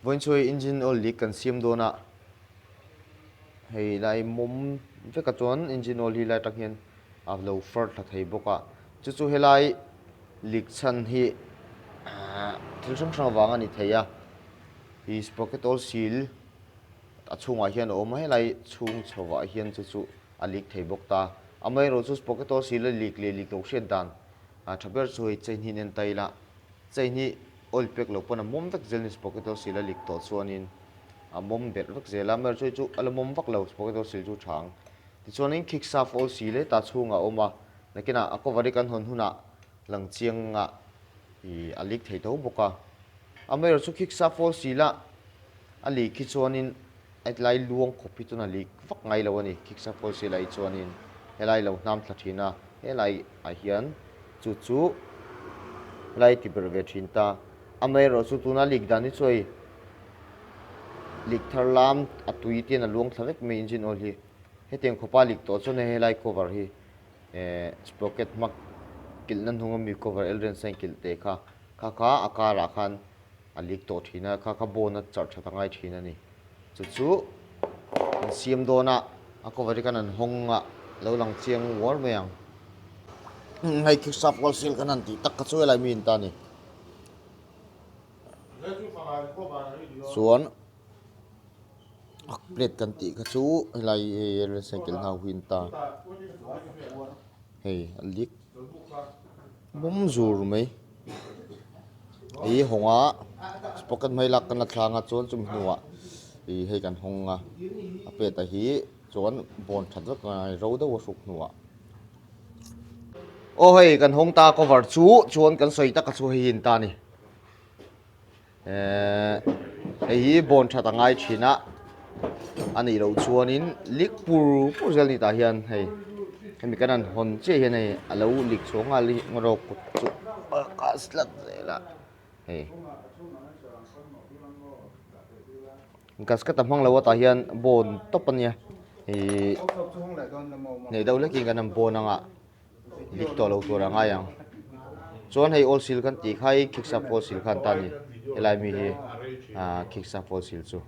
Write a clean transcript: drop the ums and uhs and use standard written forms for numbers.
Vawiin chu hei engine oil leak kan siam dawn a, hei lai mawm vekah chuan engine oil hi lai atang hian a lo far thla thei bawk a, chu chu helai leak chhan hi thil hrang hrang avang a ni thei a, ih sprocket oil seal a chhungah hian a awm a, helai chhung chho ah hian chu chu a leak thei bawk ta, amaherawhchu chu sprocket oil seal a leak leh leak loh hriat dan tha ber chu hei chain hi an en ta ila. Chain hi oil pek loh pawn a mawm vek zel ni sprocket oil seal a lik tawh chuanin a mawm berh vek zel a, amaherawhchu hei chu a la mawm vak lo sprocket oil seal chu tha ang. Tichuanin kick shaft oil seal hetah chhungah a awm a, nakinah a cover hi kan hawn hunah lang chiangah ih a lik thei tho bawk a. Amaherawhchu kick shaft oil seal a a lik hi chuanin Hetlai luang khawp hi chuan a lik vak ngai lo a ni. Khiksa pawl si lai chuanin helai lo hnam thla thin a, helai ah hian chu chu helai ti ber ve thin ta. Amaherawh chu tuna lik dan hi chu hei lik thar lam a tui te hian a luang thla vek mai engine oil hi. Hetiang khawpa lik tawh chuan hei helai cover hi eh sprocket hma kilhna hnung ami cover elrian sign kilh te kha kha kha a karah khan a lik tawh thin a, kha kha bone a charh that a ngai thin a ni. Chu chu an siam dawn a, a cover hi khan an hawng a, lo lang chiang uar mai ang. Hei khi sap kual sil khan han tih tak kha chu helai mi in ta a ni. Chuan plate kan tih kha chu helai hei cycle hna hu in ta hei a lik. Bawm zur mai ih hawng a pocket hmai lak kan la thlang a chuan chumi hnuah ih hei kan hawng a a pet a hi chuan bawn that vek a ro deuh a hruk hnuah aw hei kan hawng ta cover chu chuan kan sawi tak a chu hei hi an ta a ni. Ehh hei hi bawn that a ngai thin a a nih loh chuanin lik pur pur zel a ni tah hian hei hemi kan han hawn chiah hian hei a lo lik chhuak nghal hi rawk kut chu a kas tlat zel a hei gasket a hmang lo a tah hian bawn tawp a nia ihh hneh deuh hlekin kan han bawn ang a. Dik tawh lo tur a ngai ang. Chuan hei oil seal kan tih kha hi Khiksap oil seal khan ta a ni. Helai mi hi Khiksap oil seal chu.